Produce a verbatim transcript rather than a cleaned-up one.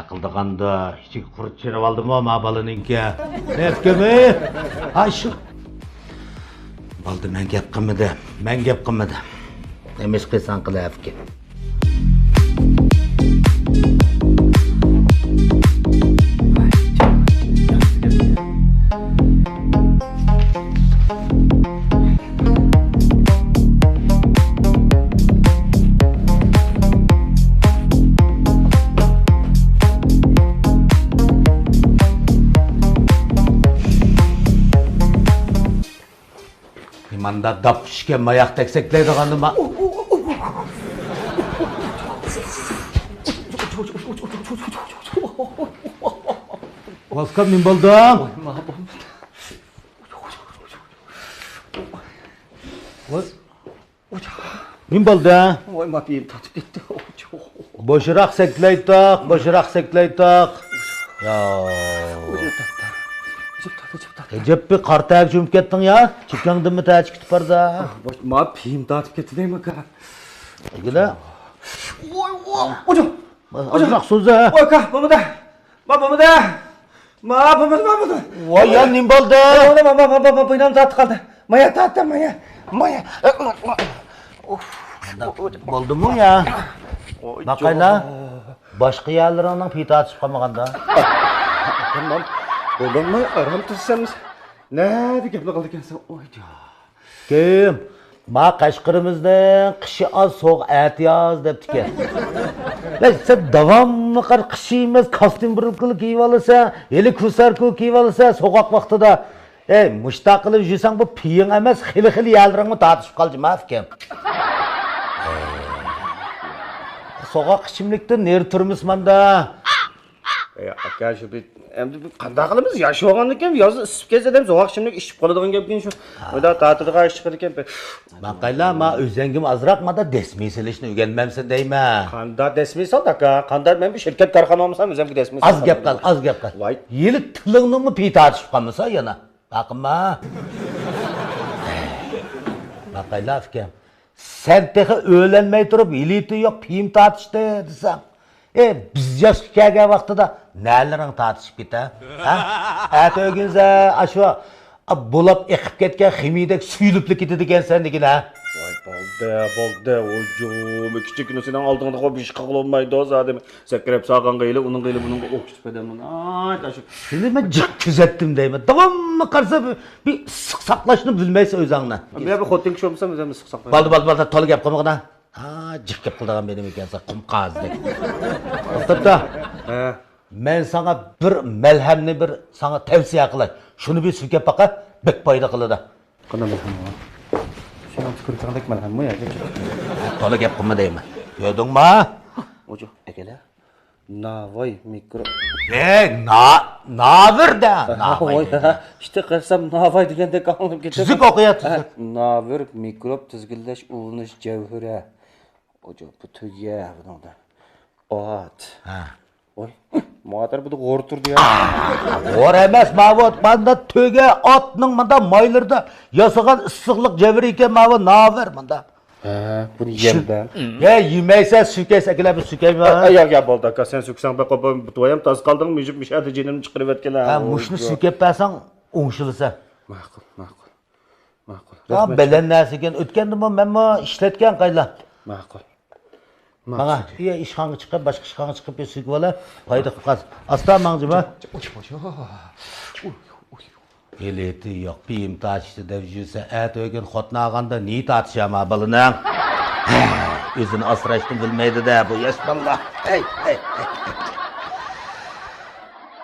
قىلىدىغاندا ئىچىگە قۇرت چىرىۋالدىمۇ ما بالىنىڭكى؟ ئەپكىمۇ؟ ھاي شۇ. بولدى، مەن گەپ قىلمىدىم. مەن گەپ قىلمىدىم. نېمە ئىش قىلساڭ قىل ئەپكە. ماندا داپ چۈشكەن ماياق تەكسەكلەيدىغان نېمە؟ ۋاسكا، نېمە بولدۇڭ؟ ۋاي. نېمە بولدى؟ ۋاي، ما بېشىم تارتىپ كەتتى. بوشراق سەكلەيتتۇق، بوشراق سەكلەيتتۇق. يا. ئەجەب بىر قارا تەرگە چۆمۈپ كەتتىڭ يا. چېكەڭدىنمۇ تەر چىقىپ باردا. ما بېشىم تارتىپ كەتتى دەيمەن ئاكا. ئەگىدە. ۋاي، ۋاي، ئوجا. ئازراق سوزا. ۋاي، ئاكا، بولمىدى. ما بولمىدى. ما، بولمىدى، بولمىدى. ۋاي، يا، نېمە بولدى؟ بولمىدى، ما، ما، ما، ما، بوينۇم تارتىپ قالدى. مايا تارتتى، مايا. مايا. ئۇف. بولدىمۇ يا؟ باقايلا. باشقا يەرلىرىڭنىڭ پېيى تارتىشىپ قالمىغاندا؟ تامام. بولدۇڭمۇ؟ ئارام تۇرسام. نەدە گەپنى قىلىدىكەنسەن؟ ئوي، جان. كىم؟ ما قەشقىرىمىزنىڭ قىشى ئاز، سوغۇقى ئەتىياز دەپتىكەن. ۋەي، سەن داۋاملىق قىشى ئەمەس، كاستيۇم بىرۇلكىلا كىيىۋالىسەن، ھېلى كۇساركا كىيىۋالىسەن، سوغۇق ۋاقتىدا. ئەي، مۇشتاق قىلىپ يۈرسەڭ، بۇ پېيىڭ ئەمەس، خېلى-خېلى يەرلىرىڭمۇ تارتىشىپ قالىدۇ، ما ئۇكام. سوغۇق ئىچىملىكتىن نېرى تۇرمىسىماندا. ئەي، ئاكا، شۇ بىر، ئەمدى بىر قانداق قىلىمىز؟ ياش بولغاندىكىن يازدا ئىسسىپ كەتسە، ئادەم سوغۇق ئىچىملىك ئىچىپ قالىدىغان گەپكەن شۇ. ھا. ئۇنداق تارتىدىغان ئىش چىقىدىكەن. باقايلا، ما ئۆزەڭگىمۇ ئازراق ماندا دەسمىي سېلىشنى ئۆگەنمەمسەن دەيمەن. قانداق دەسمىي سال، ئاكا؟ قانداق، مەن بىر شىركەت كارخانا بولمىسام، ئۆزەمگە دەسمىي سال. ئاز گەپ قىل، ئاز گەپ قىل. ۋاي. ھېلى تىلىڭنىڭمۇ پېيى تارتىشىپ قالمىسا يەنە. باقىما. باقايلا، ئۇكام. سەن تېخى ئۆيلەنمەي تۇرۇپ، ھېلىتى يوق پېيىم تارتىشتى دېسەڭ، ئى، بىز ياشقا كەلگەن ۋاقتىدا نەلىرىڭ تارتىشىپ كېتە؟ ھە؟ ئەتە ئۆگۈنسە، ئاشۇ، ئا، بۇلاپ ئېقىپ كەتكەن خېمىيدەك سۈيۈلۈپلا كېتىدىكەنسەن دېگىنە. ۋاي، بولدى، بولدى، ھۇجۇم. كىچىككىنە سېنىڭ ئالدىڭدا بىر ئىش قىلغىلى بولمايدۇ، زادى. سەكرەپ سالغانغا ھېلى، ئۇنىڭغا ھېلى، بۇنىڭغا ئوخشىتىپ ئادەمنى. ئاي، تاشلىق. سېنى مەن جىق كۆزەتتىم دەيمەن. داۋاملىق قارىسا، بىر، بىر ئىسسىق ساقلاشنى بىلمەيسەن ئۆزۈڭنى. مەن بىر خوتۇن كىشى بولمىسام، ئۆزۈمنى ئىسسىق ساقلايمەن. بولدى، بولدى، بولدى، تولا گەپ قىلمىغىنا. ھا، جىق گەپ قىلىدىغان مېنىم ئىكەنسەن، قۇم قازىدەك. توختاپتا. ھە. مەن ساڭا بىر مەلھەمنى بىر ساڭا تەۋسىيە قىلاي. شۇنى بىر سۈركەپ باقە، بەك پايدا قىلىدۇ. قانداق مەلھەم بۇ؟ شۇنىڭ تۈكۈرۈكىڭدەك مەلھەممۇ ياكى؟ تولا گەپ قىلما دەيمەن. كۆردۈڭما؟ ئوجۇ، ئەكەلە. ناۋاي مىكرو. ئەي، نا-، ناۋىر دە، ناۋاي ۋاي، دە. ئىشتە قىلسام ناۋاي دېگەندەك ئاڭلىنىپ كېتىدۇ. تۈزۈك ئوقۇيا، تۈزۈك. ھە، ناۋىر مىكروب تىزگىنلەش ئۇلىنىش جەۋھىرى. ئوجۇ، بۇ تۈگە بۇنىڭدا. ئات. ھە. ۋاي، ماۋۇ بۇدا غور تۇردى يا. غور ئەمەس، ماۋۇ ماندا تۆگە ئاتنىڭ ماندا مايلىرىدا ياسىغان ئىسسىقلىق جەۋھىرى ئىكەن، ماۋۇ ناۋىر ماندا. ھە، بۇنى يەمدە. ھە، يېمەيسەن، سۈكەيسەن، ئەكىلە بىر سۈكەيمەن. ئا، ياق، ياق، بولدى ئاكا، سەن سۈكسەڭ بەك قوپۇپ، بۇتۇۋايام تاز قالدىڭ، مىجىپ مىشەدە جېنىمنى چىقىرىۋەتكىلە. ھە، مۇشۇنى سۈكەپ بەرسەڭ، ئوڭشىلىسەن. ماقۇل، ماقۇل. ماقۇل. ھا، رەھمەت. بەلەن نەرسە ئىكەن، ئۆتكەندىمۇ مەنمۇ ئىشلەتكەن قايلا. ماقۇل. ماڭا، ماقۇل. يا، ئىشخانىغا چىقىپ، باشقا ئىشخانىغا چىقىپ، بىر سۈكۈۋالا، پايدا قىلىپ قالسا. ئاستا ماڭجىما. ھېلىتى يوق، پېيىم تارتىشتى دەپ يۈرسە، ئەتە ئۆگۈن خوتۇن ئالغاندا نېيى تارتىشى ما بالىنىڭ؟ ئۆزىنى ئاسراشنى بىلمەيدۇ-دە، بۇ ياش بالىلار. ھەي، ھەي، ھەي.